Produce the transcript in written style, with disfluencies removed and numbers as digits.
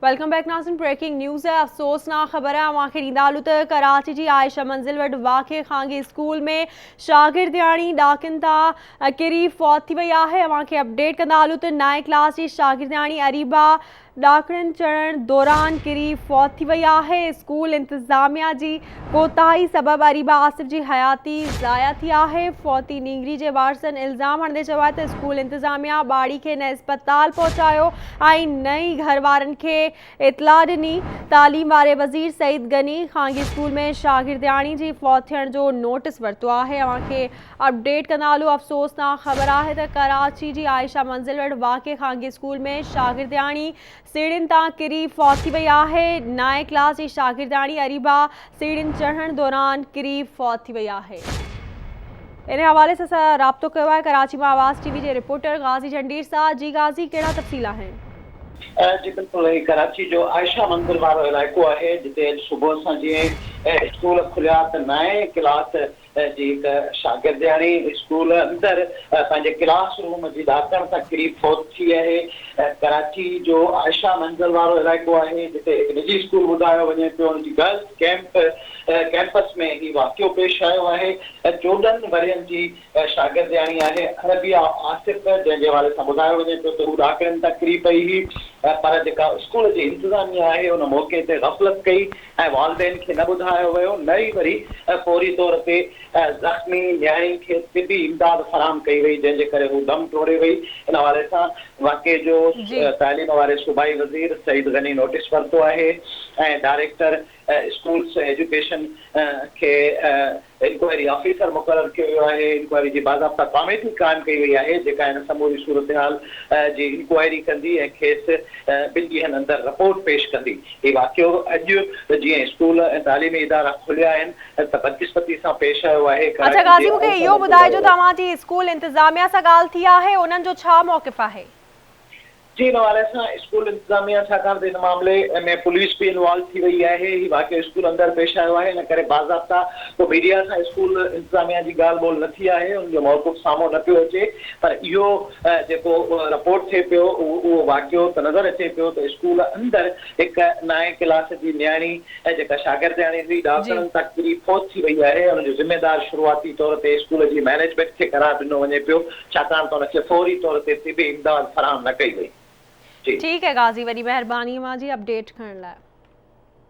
Welcome back ناظرين breaking news افسوسناڪ خبر اوهان کي ڏيندا هلون ته ڪراچي جي عائشه منزل وٽ واقع خانگي اسڪول ۾ شاگردياڻي ڏاڪن تان ڪري فوت ٿي وئي آهي اوهان کي اپڊيٽ ڪندا هلون ته نائين ڪلاس جي شاگردياڻي اريبا ڏاڪڻين چڙهڻ دوران ڪري فوت ٿي وئي آهي، اسڪول انتظاميا جي ڪوتاهي سبب اريبا آصف جي حياتي ضايع ٿي آهي، فوتي نينگري جي وارثن الزام هڻندي چيو آهي ته اسڪول انتظاميا ٻارڙي کي نه اسپتال پهچايو ۽ نه ئي گهر وارن کي اطلاع ڏني، تعليم واري وزير سعيد غني خانگي اسڪول ۾ شاگردياڻي جي فوت ٿيڻ جو نوٽيس ورتو آهي، اوهان کي اپڊيٽ ڪندا هلو افسوسناڪ خبر آهي ته ڪراچي جي عائشه منزل وٽ واقع خانگي اسڪول ۾ شاگردياڻي سيڙهين تان ڪري فوت ٿي وئي آهي نائين ڪلاس جي شاگردياڻي اريبا سيڙهين چڙهڻ دوران ڪري فوت ٿي وئي آهي ان حوالي سان اسان رابطو ڪيو آهي ڪراچي مان آواز ٽي وي جي رپورٽر غازي جهنڊير سان جي غازي ڪهڙا تفصيل آهن. جي بلڪل هي ڪراچي جو عائشه منزل وارو علائقو آهي جتي اڄ صبح سان جيئن اسڪول کليا ته نائين ڪلاس جي هڪ شاگردياڻي اسڪول اندر پنهنجي ڪلاس روم جي ڏاڪڻ تان ڪري فوت ٿي آهي. ڪراچي جو عائشه منزل وارو علائقو آهي جتي هڪ نجي اسڪول ٻڌايو وڃي پيو ان جي گرلز ڪيمپ ڪيمپس ۾ هي واقعو پيش آيو آهي. 14 ورهين جي شاگردياڻي آهي عربيه آصف جنهن جي حوالي سان ٻڌايو وڃي پيو ته هو ڏاڪڻين تان ڪري پئي هئي پر جيڪا اسڪول جي انتظاميه آهي ان موقعي تي غفلت ڪئي ۽ والدين کي نه ٻڌايو ويو نه ئي وري فوري طور تي زخمي نياڻي کي طبي امداد فراهم ڪئي وئي جنهن جي ڪري هو دم ٽوڙي وئي ان حوالي سان واقعي جو تعليم واري صوبائي وزير سعيد غني نوٽيس ورتو آهي ۽ ڊائريڪٽر اسڪولس ايجوڪيشن کي انڪوائري آفيسر مقرر ڪيو ويو آهي، انڪوائري جي باضابطا ڪاميٽي قائم ڪئي وئي آهي، جيڪا ان سموري صورتحال جي انڪوائري ڪندي ۽ کيس ٻن ڏينهن اندر رپورٽ پيش ڪندي. هي واقعو اڄ جيئن اسڪول ۽ تعليمي ادارا کليا آهن ته بدقسمتي سان پيش آيو آهي، اڇا ڪراچي غازي جي مون کي عائشه اهو منزل ٻڌائجو وارو ته اوهان جي اسڪول انتظاميا سان ڳالهه ٿي آهي انهن جو ڇا موقف آهي؟ جي ان حوالي سان اسڪول انتظاميا ڇاڪاڻ ته ان معاملي ۾ پوليس به انوالو ٿي وئي آهي هي واقعو اسڪول اندر پيش آيو آهي ان ڪري باضابطا ڪو ميڊيا سان اسڪول انتظاميا جي ڳالهه ٻولهه نه ٿي آهي ان جو موقف سامهون نه پيو اچي پر اهو جيڪو رپورٽ ٿئي پيو اهو واقعو ته نظر اچي پيو ته اسڪول اندر هڪ نائين ڪلاس جي نياڻي جيڪا شاگردياڻي هئي ڏاڪڻن تان ڪري فوت ٿي وئي آهي ان جو ذميدار شروعاتي طور تي اسڪول جي مئنيجمينٽ کي قرار ڏنو وڃي پيو ڇاڪاڻ ته ان کي فوري طور تي طبي امداد فراهم نه ڪئي وئي. جي. ٺيڪ آهي غازي وڏي مهرباني اوهان جي اپڊيٽ کڻڻ لاء.